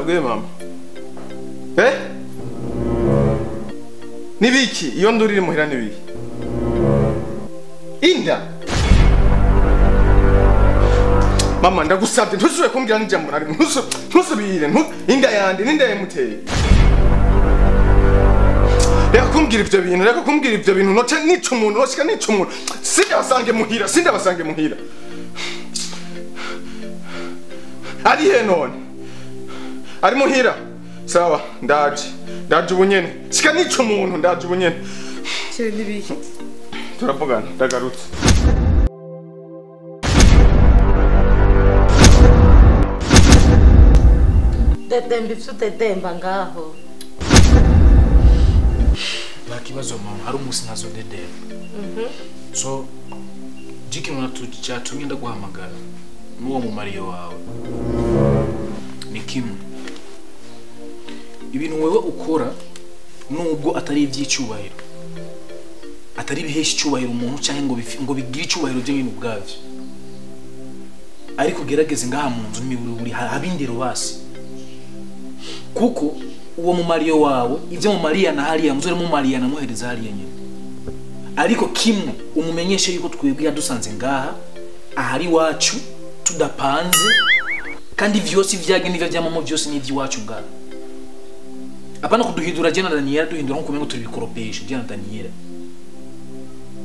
Sabwe mama. Eh? Nibiki iyo nduriri muhira nibiki? Inda. Mama ndagusabye ntusubire kumbwira n'ijambo na rimwe ntusubire inda yandi n'inda yemuteye. Reka kumbwira ivyo bintu, reka kumbwira ivyo bintu noce nica umuntu, noshika nica umuntu. Sindabasange muhira, sindabasange muhira. Ari he none? Ari muhira? Sawa, ndaje. Ndaje ubunyene. Shika nica umuntu, ndaje ubunyene. Chéri nibiki? Turavugana, ndagarutse. Dedemba ivyo udedemba ngaho. Nta kibazo mama, hari umunsi ntazodedemba. So jiki cyatumye ndaguhamagara n'uwo mumariyo wawe ni kimwe. Ibintu wewe ukora nubwo atari iby'icyubahiro, atari ibihesha icyubahiro umuntu cyangwa ngo bigire icyubahiro byo nyine ubwabyo, ariko gerageze ngaha mu nzu n'imiburiburi habindero basi, kuko uwo mumariyo wawe ibyo mumariya na hariya muzore mumariya namuhereza hariya nyine. Ariko kimwe umumenyeshe yuko twebwe yadusanze ngaha ahari wacu tudapanze, kandi vyose ivyage n'ivyo vyamamo byose n'ivy'iwacu ngaha. Apana kuduhindura jana Daniela, duhindura nko kumengo turi bikoropesho jana Daniela.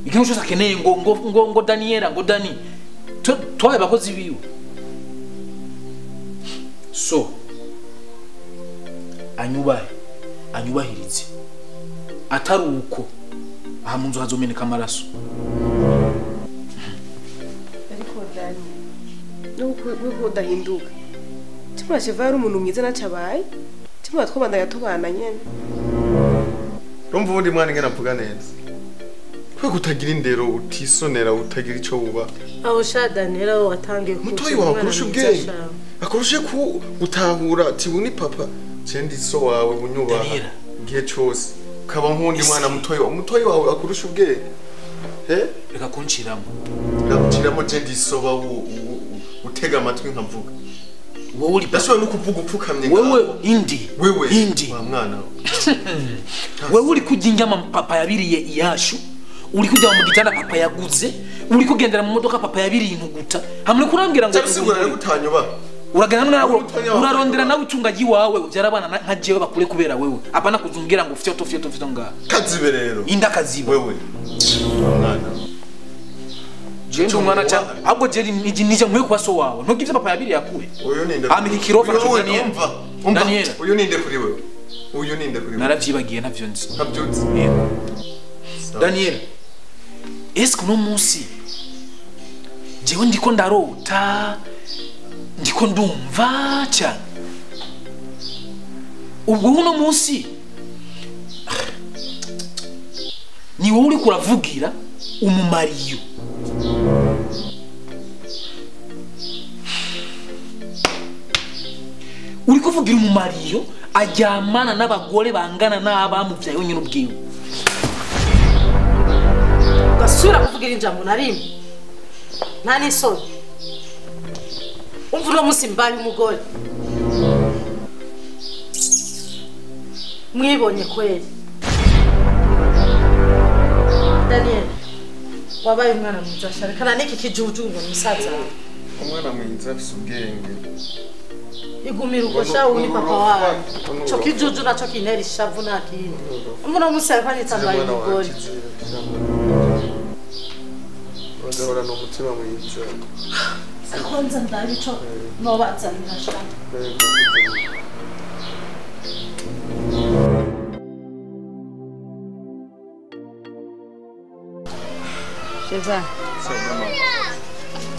Ikintu cyose akeneye ngo ngo ngo ngo Daniela ngo Dani twabe bakozi biwe. So anyubahe, anyubahirize. Atari uko aha mu nzu hazomeneka amaraso. Ariko Dani nuko udahinduka. Tumurashe ari umuntu mwiza nacabaye. Tumura twabandanya tubana nyene. Urumva ubundi mwana ingene avuga neza. Kwe kutagira indero utisonera utagira ico wuba. Aho sha Daniela watangiye mutoyi wawe kurusha ubwenge. Akurushe ku gutahura ati ni papa cendi so wawe bunyubaha igihe cyose. Ukaba nkundi mwana mutoyi wawe, mutoyi wawe akurusha ubwenge. He? Reka kunciramo. Ndaguciramo cendi so bawu utega amatwi nkavuga. Wowe uri ndashoboye no kuvuga upfukamye. Wewe indi. Wewe indi. Wa mwana. Wewe uri kurya inyama papa yabiriye iyashu, uri kujya mu gitanda papa yaguze, uri kugendera mu modoka papa yabiriye intuguta. Hamwe kurambwira ngo cyarsigura rero utanyuba. Uragana nawe urarondera nawe itunga yiwawe ubyara abana nka jewe bakure kubera wewe. Apana kuzumbwira ngo fyoto fyoto fyoto ngaha. Kazibe rero. Inda kazibe. Wewe. Mwana. Je ndi umwana cyane ahubwo je nije nkwiye kuba so wawe. Ntugivye papa yabiriye akuye. Uyu ninde? Amika ikirofa cyo Daniel. Daniel. Uyu ninde kuri wewe? Uyu ninde kuri wewe? Naravyibagiye ntavyo nzi. Ntavyo nzi. Daniel. Est-ce que no munsi jewe ndiko ndarota ndiko ndumva cyane ubwo uno munsi ni wowe uri kuravugira umumariyo. Uri kuvugira umumariyo ajyamana n'abagore bangana n'abamuvyaye wenyine ubwiwe. Ugasubira kuvugira ijambo na rimwe nta n'isoni. Umva uno munsi mbaye umugore mwibonye kweli. Daniel wabaye umwana mwiza cyane kana n'iki kijuju ngo musaza. Umwana mwiza afise ubwenge. Igumira uko sha uri papa wawe. Cyo kijuju naco kintera ishavu nta kindi. Umva uno munsi yapanitse mbaye umugore. Uragahora n'umutima mwiza. Kwanza ndabico nobazanira sha. Sheva.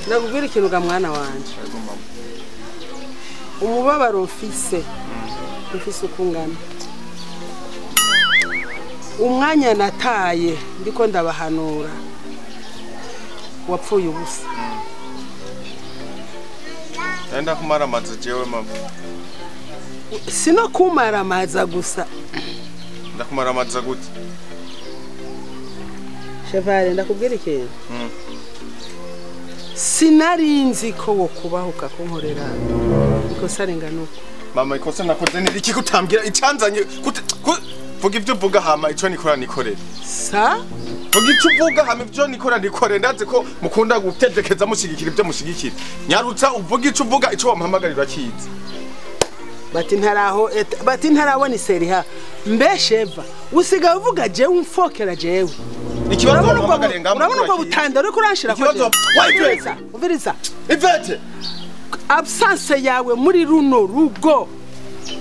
Ndakubwira ikintu ga mwana wanje. Umubabaro mfise ukungana. Umwanya nataye ndiko ndabahanura wapfuye ubusa. Ndenda kumara amazi jewe mama. Sino kumara amazi gusa. Ndakumara amazi gute? Chevale ndakubwira ikintu. Sinarinzi ko wo kubahuka kunkorera ikosa ringana uko. Mama ikosa nakoze ni iki kutambwira icanzanye vuga ibyo uvuga hama ico nikora nikorera. Sa? Vuga icyo uvuga hama ibyo nikora nikorera ndazi ko mukunda gutegekeza mushigikira ibyo mushigikira. Nyarutsa uvuga ico uvuga ico wampamagarira kizi. Bati ntaraho bati ntarabona iseriha. Mbe Sheva usigaye uvuga jewe umfokera jewe. Ikibazo wampamagarira ngamba. Urabona ubwo butanda uriko uranshira ko. Ikibazo umviriza umviriza. Ivete absence yawe muri runo rugo.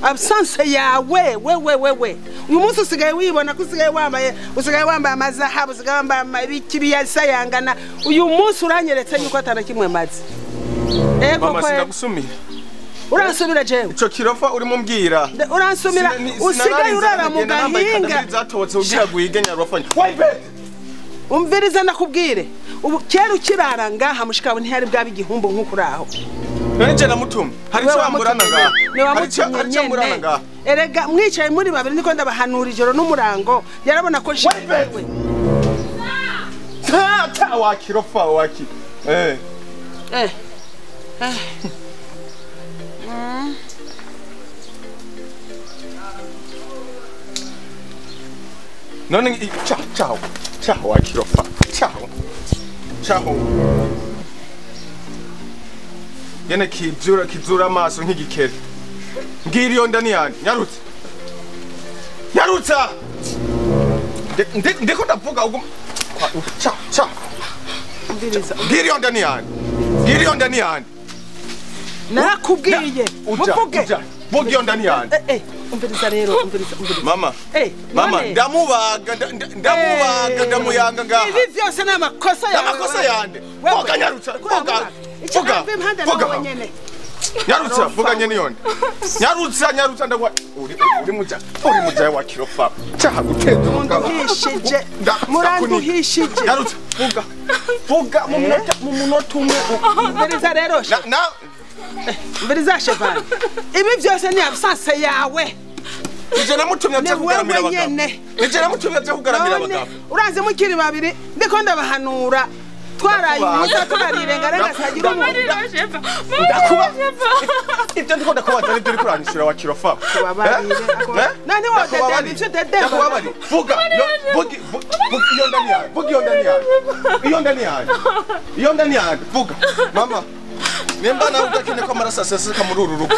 Absence yawe wewe wewe. Uyu munsi usigaye wibona ko usigaye wambaye amazahabu usigaye wambaye ibiki biyasayangana. Uyu munsi uranyeretse yuko atana kimwe mazi. Ego mama sindagusumira. Uransubira jewe. Ico kirofa urimo mbwira. Uransumira usigaye urara mu gahinga. Zatobotse ugira guhige nyarwafanya. Wayibet. Umviriza ndakubwire. Ubu kera ukirara ngaha mushikabo ntihari bwa bigihumbu nk'ukuraho. None je namutumye. Hari cyo wamburana ngaha. Hari cyo wamburana ngaha. Erega mwicaye muri babiri niko ndabahanura ijoro n'umurango. Yarabona ko shiwe. Ta ta wakirofa waki. Eh. Eh. None ciao ciao. Ciao wakirofa. Ciao. Ciao. Yene kizura amaso nk'igikere. Mbwira iyo nda ni yande. Nyarutsa. Nyarutsa. Ndiko ndavuga ugu ciao ciao. Mbwira iyo nda ni yande. Mbwira iyo nda ni yande. Narakubwiye. Muvuge. Vuga iyo nda ni yande. Umviriza rero umviriza. Mama. Mama ndamubaga ndamubaga ndamuyanga ngaha. Ibi byose ni amakosa yawe. Amakosa yande. Vuga nyarutsa. Vuga. Vuga. Vuga. Nyarutsa vuga nyene yonde. Nyarutsa nyarutsa ndagwa uri muja. Uri muja wa kirofa. Cyaha guteza umugabo. Muranduhishije. Muranduhishije. Nyarutsa vuga. Vuga mu munota umwe. Umviriza rero. Na umviriza Shevani. Ibi byose ni absence yawe. Nije namutumye aje kugaramira abagabo. Nije namutumye aje kugaramira abagabo. Uraze mukiri babiri ndiko ndabahanura. Twaraye umusa turarirenga renga sagira umuntu. Ndakuba. Ibyo ndiko ndakubaza nibyo uri kuranyishura wa kirofa. Nani wodede ibyo dede. Ndakubabari. Vuga. Vuga iyo ndani yawe. Vuga iyo ndani yawe. Iyo ndani yawe. Iyo ndani yawe. Vuga. Mama. Nemba nawe udakene ko amaraso aseseka muri uru rugo.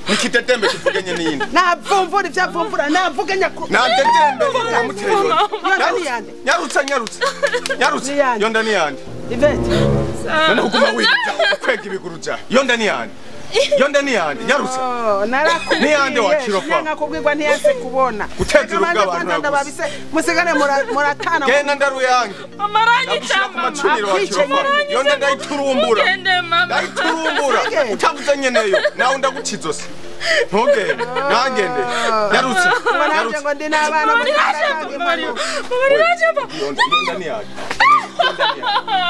Nikitetembe kivugenye ninde. Navumvura ivyavumbura navuge nyakuru. Natetembe namuteye. Nyarutsa nyarutsa. Nyarutsa. Iyo ndani yande. Ivete. None kuguma wiga kwega ibiguru bya. Iyo ndani yande. Iyo ndani yande nyarutsa. Narakubwiye. Ni yande wa kirofa. Nakubwirwa ntiyase kubona. Guteza urugo abantu ndababise musigane muratana. Genda ndaruyange. Amarangi mama. Iyo ndayiturumbura. Ndayiturumbura. Utavuze nyeneyo nawe ndagukizo se. Ntugende. Nangende. Nyarutsa. Nyarutsa ngo ndi nabana muri Iyo ndani yande.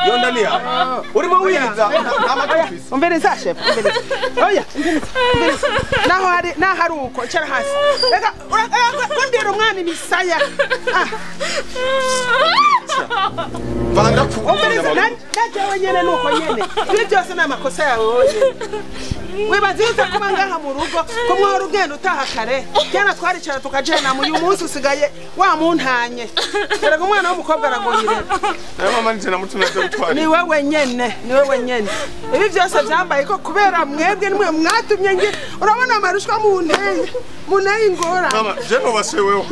Iyo ndani yande. Urimo wiza nta Umviriza chef, umviriza. Oya, umviriza. Umviriza. Naho hari nahari uko icara hasi. Reka kundira umwana imisaya. Ah. Banda ku. Umviriza najewe nyene nuko nyene. Ibi byose ni amakosa yawe wowe. Wibaza kuba ngaha mu rugo ko mwahora ugenda utaha kare. Kera twaricara tukajena mu uyu munsi usigaye wa muntanye. Erega umwana w'umukobwa aragoyire. Nawe mama nje namutumye aje gutwara. Ni wewe nyene, ni wewe nyene. Ibi byose byambaye ko kubera mwebwe nimwe mwatumye nge urabona amarushwa mu nteye. Muneye ingora. Mama je no baseweho.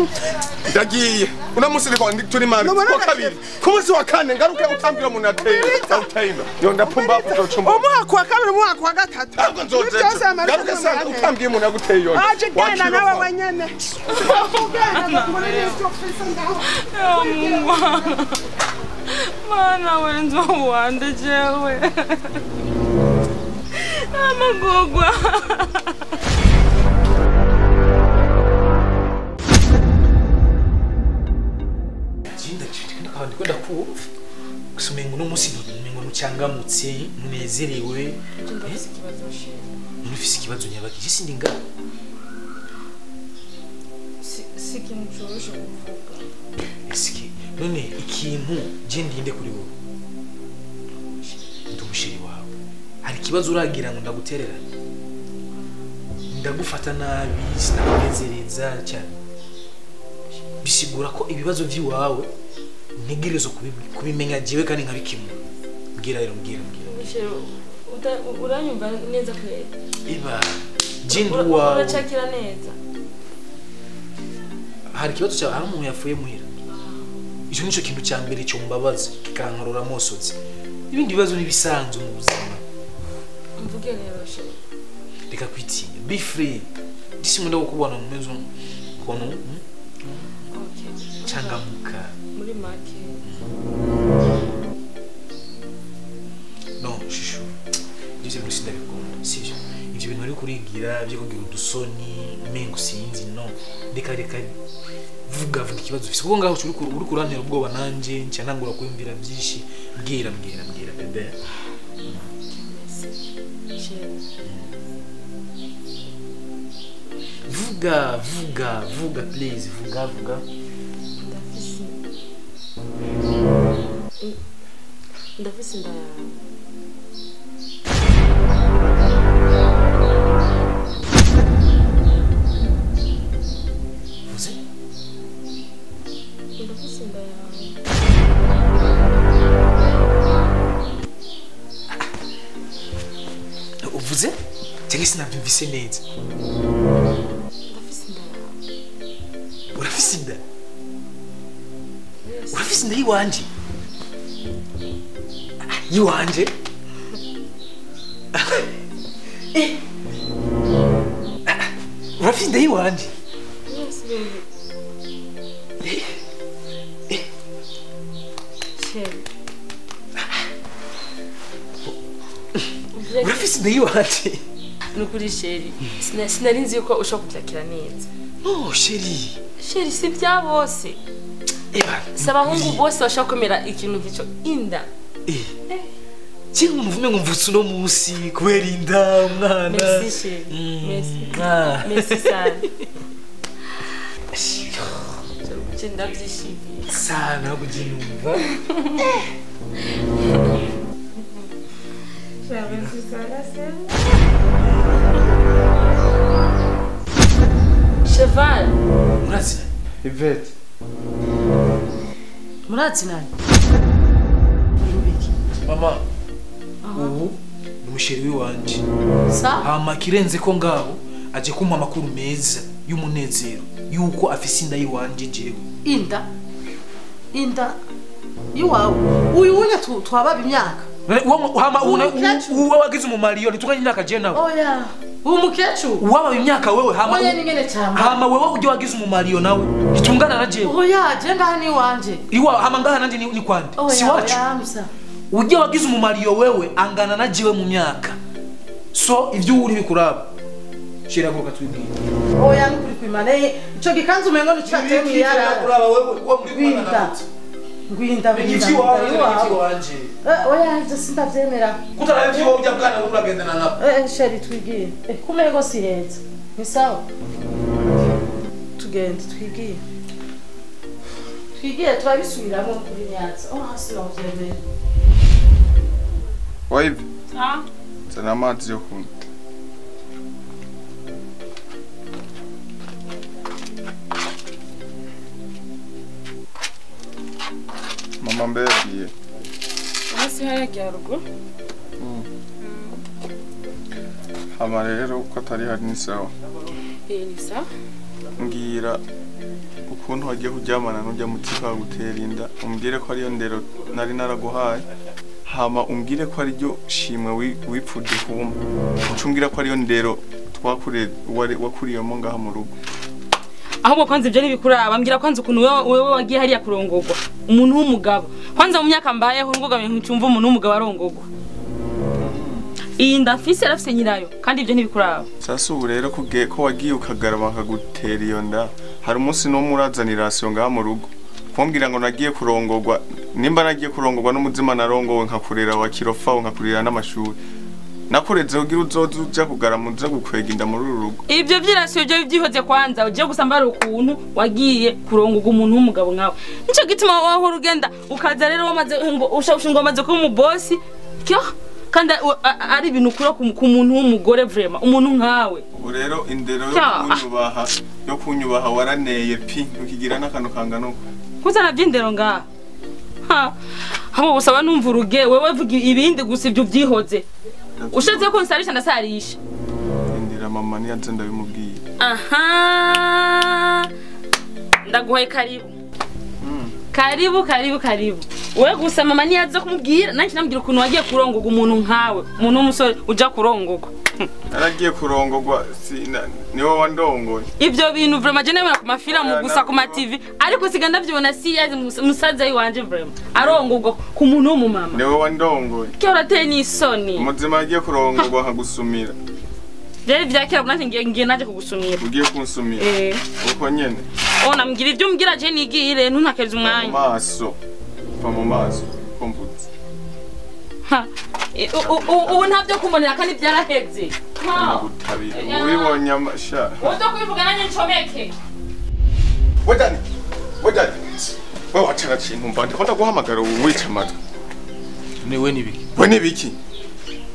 Ndagiye. Una munsi ndiko turi mami ko kabiri. Ku munsi wa kane ngaruke utambira umuntu ateye. Utayimba. Yo ndapumba uzocumba. Umwaka wa kabiri umwaka wa gatatu. Ntabwo nzoze. Ngaruke sanga utambwiye umuntu aguteye yo. Aje genda nawe wenyene. Ugenda muri n'ibyo ufise ngaho. Mana wenzo wande jewe. Amagogwa. Jinda kintu kandi kwenda kumva. Gusumengo no musi ntumengo nucyangamutse ntunezerewe. Ndufise ikibazo nyabaki je sindi ngaho. Si ikintu coroshe kuvuga. Esike none ikintu je ndinde kuri wowe. Ndi umusheri wawe. Hari ikibazo uragira ngo ndagutererane. Ndagufata nabi sinakunezereza cyane. Bisigura ko ibibazo by'iwawe ntegerezo kubimenya jewe kandi nkabikemura. Mbwira rero mbwira. Uranyumva neza kweli? Iba jindu wawe. Uracakira neza. Hari ikibazo cyawe hari umuntu yafuye muhira. Icyo nico kintu cya mbere cyo mbabaza kikankorora mosotse. Ibindi bibazo nibisanzwe mu buzima. Mvuge rero chéri. Reka kwitinya. Be free. Disi mwenda kukubona mumeze kono. Okay. Changamuka. Muri make. No, shushu. Ibyo bintu sindabikunda. Sivyo. Ibyo bintu uri kurigira byo kugira udusoni, mengo sinzi no. Reka reka vuga ikibazo ufise. Kuko ngaho uri kurantera ubwoba nanje nca ntangura kwiyumvira byinshi. Mbwira bebe. Vuga please, vuga. Ndafise inda yawe. Uzi? Ndafise inda yawe. Uvuze? Cyangwa sinabyumvise neza. Ndafise inda yawe. Urafise inda? Urafise inda yiwanje? Yiwanje? Urafise inda yiwanje? Yes, baby. Chéri. Urafise inda yiwanje? Nukuri chéri, sinari nzi yuko ushobora kubyakira neza. No, chéri. Chéri, si bya bose. Si abahungu bose bashobora kwemera ikintu nk'icyo inda. Cyangwa umuvume ngo mvutse uno munsi kubera inda umwana. Merci chéri. Merci. Merci sana. Ndabyishimiye. Sana kubyinumva. Cheval. Murazi. Yvette. Murazi nani? Mama. Ubu ni umusheri wanje. Sa? Hama kirenze ko ngaho aje kumpa amakuru meza y'umunezero yuko afise inda yiwanje jewe. Inda? Inda iwawe. Uyu wune twababa imyaka. Hama uwe wagize umumariyo nitunganye imyaka je nawe. Oya. Uyu mukecuru. Uwaba imyaka wewe hama. Oya ningene cyamba. Hama wewe ujye wagize umumariyo nawe. Nitungana na jewe. Oya je ngaha ni wanje. Iwa hama ngaha nanje ni kwande. Si wacu. Ujye wagize umumariyo wewe angana na jewe mu myaka. So ivyo uri bikuraba. Shira ko katwibwira. Oya nukuri kwimana. Ico gikanzu umengo ni cyateye mu yara. Kuraba wewe uwo muri kwimana. Ngwinda wanje. Oya ivyo sindavyemera. Kutaravye wowe ujya bwana uragendana nabo. Sheri twigiye. Kumego si heza. Ni sawa. Tugende twigiye. Twigiye turabisubiramo kuri nyatsa. Oh hasi navyemera. Wife. Ah. Zana amazi yo kunywa. Mama mbe yagiye. Hasi haragiye haruguru. Hama rero uko atari hari ni sawa. Ni sawa. Mbwira ukuntu wagiye kuryamana n'ujya mutima gutera inda, umbwire ko ariyo ndero nari naraguhaye. Hama umbwire ko ariryo shimwe wipfuje kumpa. Ucumbwira ko ariyo ndero twakure wakuriyemo ngaha mu rugo. Ahubwo kwanza ibyo nibikuraba mbwira kwanza ukuntu wewe wagiye hariya kurongogwa umuntu w'umugabo kwanza mu myaka mbayeho ngoga ncyumva umuntu w'umugabo arongogwa. Iyi ndafise arafise nyirayo kandi ibyo ntibikuraba. Sasa ubu rero ko wagiye ukagarama akagutera iyo nda, hari umunsi n'umwe urazanira rasiyo ngaha mu rugo kumbwira ngo nagiye kurongogwa. Nimba nagiye kurongogwa n'umuzima narongowe nkakurera wa kirofa nkakurira n'amashuri nakureze kugira uzoze uja kugarama uza gukwega inda muri uru rugo. Ibyo vyirasiyo byo byihoze kwanza uje gusa mbara ukuntu wagiye kurongogwa umuntu w'umugabo nkawe. Nico gituma wahora ugenda ukaza rero wamaze ngo ushaka ngo wamaze kuba umubosi. Kyo Kandi ari ibintu ukura ku muntu w'umugore vraiment, umuntu nkawe. Ubu rero indero yo kunyubaha waraneye pi ukigira n'akantu kangana uko. Kuzana by'indero ngaha. Ha. Hamo gusaba numva uruge wewe vuga ibindi gusa ibyo byihoze. Ushatse ko nsarisha ndasarisha. Indira mama ni yaje ndabimubwiye. Aha. Ndaguhaye karibu. Karibu karibu karibu. Wewe gusa mama ni yaje kumubwira nanjye nambwira ukuntu wagiye kurongogwa umuntu nkawe, umuntu w'umusore uja kurongogwa. Naragiye kurongogwa niwe wandongoye. Ibyo bintu vraiment je nemera ku mafilmu gusa ku ma TV ariko siga ndavyibona serious musaza wanje vraiment arongogwa ku muntu w'umumama. Niwe wandongoye. Cyo urateye n'isoni. Muzima agiye kurongogwa nkagusumira. Byari vyakera nanjye ngiye naje kugusumira. Ugiye kunsumira? Uko nyene. Ona mbwira ibyo umbwira je nigire ntuntakeze umwanya. Maso. Pa mu maso komvutse. Ha. Ubu ntabyo kumbonera kandi byarahebye. Ubibonye amasha. Uzo kubivuga nanjye ncomeke. We Dani. We Dani. Wewe wacana kintu mba ndiko ndaguhamagara wica amatwi. Ni we nibiki? We nibiki?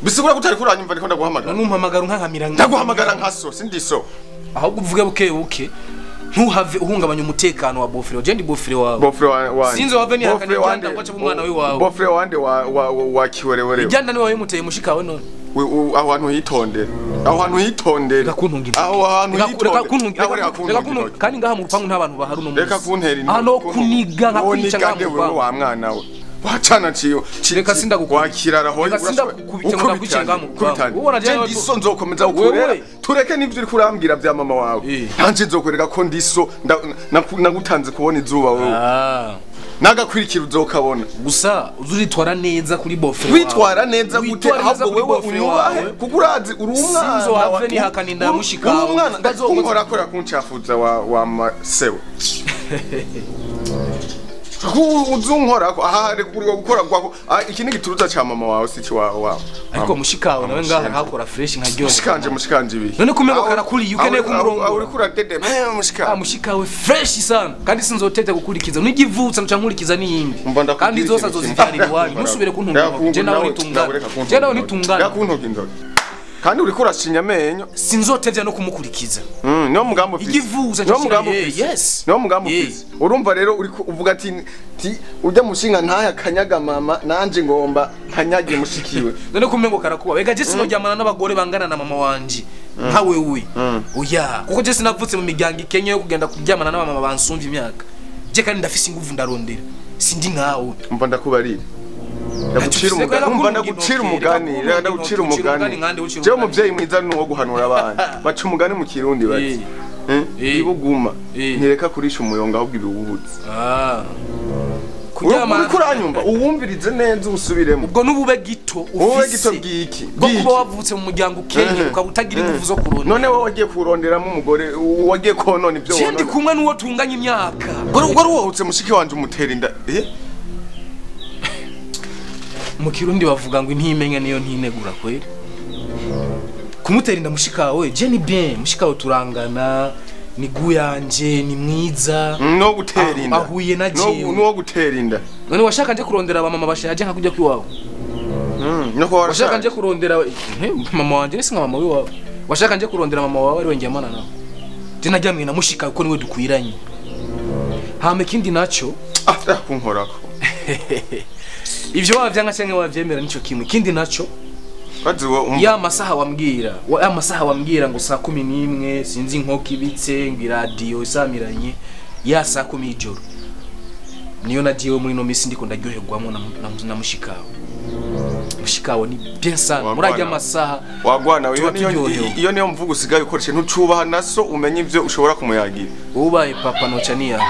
Bisigura kutari kuranyumva ndiko ndaguhamagara. Numpamagara nkankamira. Ndaguhamagara nkaso sindiso. Ahubwo uvuge buke buke. Ntuhave uhungabanya umutekano wa bofre. Je ndi bofre wawe. Bofre wanje. Sinzo wave ni hakana cyanda kwacha umwana we wawe. Bofre wande wa kiwerewere. Ijyanda ni wawe muteye mushikawe none. Aho hantu hitondera. Aho hantu hitondera. Aho hantu hitondera. Kandi ngaha mu rupangu nta bantu bahari uno munsi. Reka kuntera intoki. Aho kuniga nkakwica ngaha mu rupangu. Wa mwana we. Wacana ciyo. Reka sindagukubita. Wakirara hoye urasubira. Sindagukubita ngaha mu rupangu. Ubona je ndiso nzokomeza gukorera. Tureke nivyo uri kurambwira vya mama wawe. Nanje nzokwereka ko ndiso nagutanze kubona izuba wewe. Nagakwirikira uzokabona. Gusa uzuritwara neza kuri bofre wawe. Witwara neza gute ahubwo wewe unyubahe kuko urazi uri umwana. Sinzo have ni hakana inda mushikawe. Uri umwana ndazonkora akora kuncafuza wa masewe. Uzunkora ko aha kuri gukora kwako iki ni gituruza cha mama wawe si ci wawe. Ariko mushikawe nawe ngaha hakora fresh nka ryo. Mushikanje ibi. None kumengo karakuri ukeneye kumurongo. Uri kuradede mushikawe. Mushikawe fresh sana kandi sinzotete gukurikiza nigivutsa nca nkurikiza niyindi. Kandi zose azozivyarira iwanyu nusubire kuntunga. Je nawe nitungana. Je nawe nitungana. Ndakuntuka inzoga. Kandi uri kurashinya amenyo sinzotevya no kumukurikiza. No mugambo ufise. Igivuza no mugambo ufise. Yes. No mugambo ufise. Urumva rero uri uvuga ati ujya mushinga ntaya kanyaga mama nanje ngomba ntanyage mushikiwe. None kumengo karakuba. Bega je sinoryamana n'abagore bangana na mama wanje. Nka wewe. Oya, kuko je sinavutse mu miryango ikenye yo kugenda kuryamana n'abamama bansumva imyaka. Je kandi ndafise inguvu ndarondera. Sindi nkawe. Umva ndakubarira. Ndagucira umugani, ndagucira umugani. Je umuvyeyi mwiza nuwo guhanura abana. Baca umugani mu Kirundi bati. Ibuguma ntireka kurisha umuyonga ahubwo ibiwubuze. Kuryama kuranyumva uwumvirize neza usubiremo. Ubwo nubube gito ufise. Ubube gito bwiki. Bwo kuba wavutse mu muryango ukenye ukaba utagira inguvu zo kurondera. None wowe wagiye kuronderamo umugore wagiye konona ibyo wonona. Je ndi kumwe n'uwo tunganya imyaka. Wari wohutse mushiki wanje umutera inda. Mu Kirundi bavuga ngo intimenya niyo ntinegura kweri. Kumutera inda mushikawe je ni bien, mushikawe turangana, ni guyanje, ni mwiza. No gutera inda. Ahuye na jewe. No gutera inda. None washaka nje kurondera abamama bashaje nka kujya kwiwawe. No ko washaka nje kurondera mama wanje ni singa mama wiwawe. Washaka nje kurondera mama wawe ari wenjyamana nawe. Je najyamwe na mushikawe ko niwe dukwiranye. Hame kindi naco kunkorako. Ivyo wavyanga canke wavyemera nico kimwe. Kindi naco ya masaha wambwira, ya masaha wambwira ngo saa 11 sinzi inkoko ibitse ngo radio isamiranye ya saa 10 y'ijoro. Niyo nagiye muri no misi ndiko ndaryoherwamo na mushikawe. Mushikawe ni bien sana. Murajya amasaha wagwana iyo niyo mvugo usigaye ukoresha ntucubaha naso umenye ivyo ushobora kumuyagira. Ubaye papa noca niya.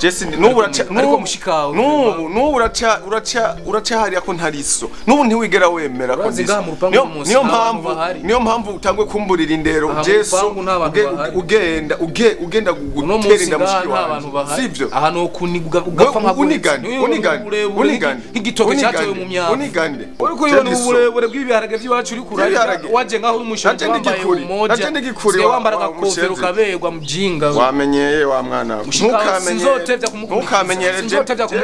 Jesse nubu uraca ariko mushikawe nubu uraca hariya ko ntariso nubu ntiwigera wemera ko niyo mpamvu niyo mpamvu utangwe kumburira indero Jesse ugenda ugenda gutera inda mushiki wawe sivyo aha no kuniguga ugapfa nka unigande nk'igitoke cyatowe mu myaka unigande uriko yibona uburebure bw'ibiharage by'iwacu uri kurarya waje nkaho uri umushonji wambaye umoja wambara agakofero kaberwa mujinga wamenyeye wa mwana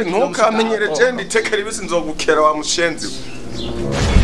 ntukamenyere je nditekera ibisi nzogukera wa mushenzi. Neza.